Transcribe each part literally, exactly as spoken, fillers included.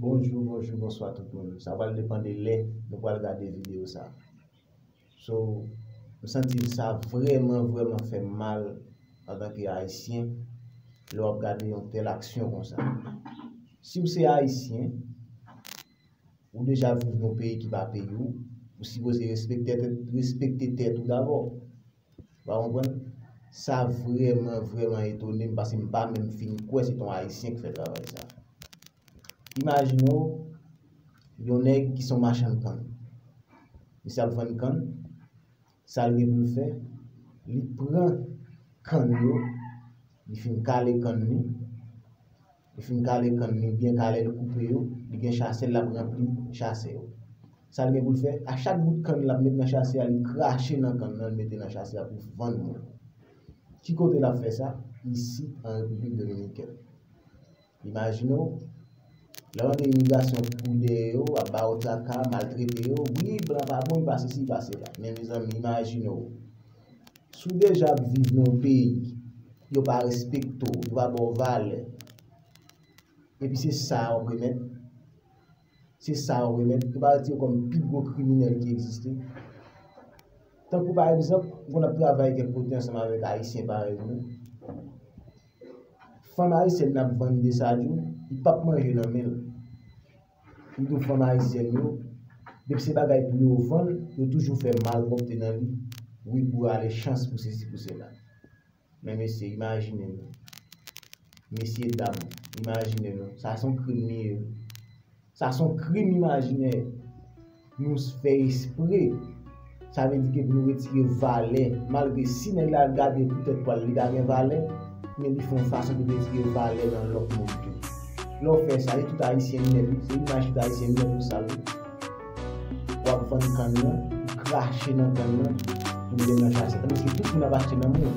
Bonjou, bonjou, bonswa tout moun. Sa pral depann de lè nou pral gade videyo sa. So, m santi sa vrèman, vrèman fè m mal antanke Ayisyen lè w ap gade yon tèl aksyon konsa. Si w se Ayisyen, ou deja viv nan yon peyi ki pa peyi w, ou sipoze respekte tèt, respekte tèt ou dabò. Ou pa konprann? Sa vrèman, vrèman etone m, paske m pa menm fin kwè se t on Ayisyen ki fè travay sa. Imajine w, yon nèg ki se yon machann kann. Misye ap vann kann, sa l gen pou l fè, li pran kann yo, li fin kale kann li, li fin kale kann li byen kale, li koupe yo, li gen chasè, l ap ranpli chasè yo. Sa l gen pou l fè, a chak bout kann l ap met nan chasè a, li krache nan kann nan, li mete nan chasè a pou vann moun. Ki kote l ap fè sa? Isit, an Repiblik Dominikèn. Imajine w, lè w antre imigrasyon kouri dèyè yo, ap ba yo traka, maltrete yo, wi, blan pa bon, li pa sesi, li pa sela. Men mezanmi, imajine w, si w deja ap viv nan yon peyi, yo pa respekte w, yo pa ba w valè, epi se sa w ap remèt, se sa w ap remèt, yo pa retire w kòm pi gwo kriminèl ki egziste. Tankou pa egzanp, m konn ap travay kèk kote ansanm avèk Ayisyen parèy mwen. Fanm ayisyèn nan ap vann de sa jou, li p ap manje nan men l. Li di w fanm ayisyèn yo, depi se bagay pou yo vann, yo toujou fè malpwòpte nan li. Wi, pou ale chans, pou sesi, pou sela. Men mesye, imajine nou. Mesye dam, imajine nou. Sa se yon krim li ye. Sa se yon krim imajinè. Nou fè espre. Sa vle di ke pou nou retire valè, malgre si nèg la al gade pou tèt pa l, li pa gen valè, men li fè yon fason pou retire valè nan lòt moun tou. Lè w fè sa, e tout Ayisyen nèt, wi. Se imaj tout Ayisyen nèt ou sa, wi. W ap vann kann nan, ou krache nan kann nan, pou mete nan chasè. Tandiske tout moun ap achte nan men w.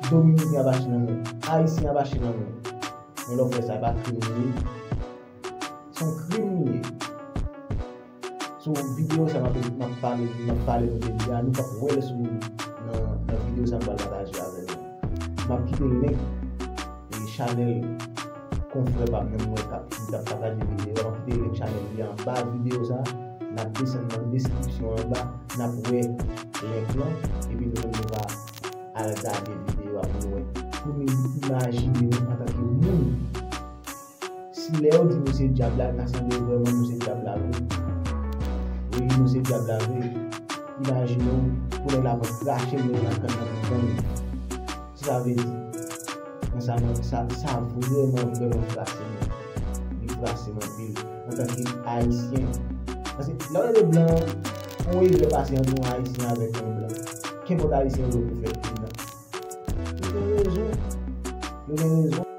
Dominiken ap achte nan men w. Ayisyen ap achte nan men w. Men lè w fè sa, e pa krim li ye. Se yon krim li ye. So, videyo sa m ap, m ap pale, m ap pale nou jodi a, nou p ap wè l sou, nan, nan videyo sa m pral pataje avè nou. M ap kite link e chanèl konfrè pa m nan mwen k ap, ki t ap pataje videyo a, m ap kite link chanèl li anba videyo sa, n ap desann nan deskripsyon anba, n ap wè link lan, epi nou menm nou va al gade videyo a pou nou wè. Pou nou imajine nou antanke moun. Si lè yo di nou se dyab la, ta sanble vrèman nou se dyab la vre. Wi, nou se dyab la vre. Imajine w, pou nèg la pran krache l nan kann nan pou vann li. Sa sa vle di? Mwen sa, sa, sa vrèman, vrèman frase mwen. Li frase mwen anpil. Antanke Ayisyen. Paske lè w gade blan, yon erè pase ant yon Ayisyen avèk yon blan. Kenpòt Ayisyen yo pou fè krim nan. Yo gen rezon. Yo gen rezon.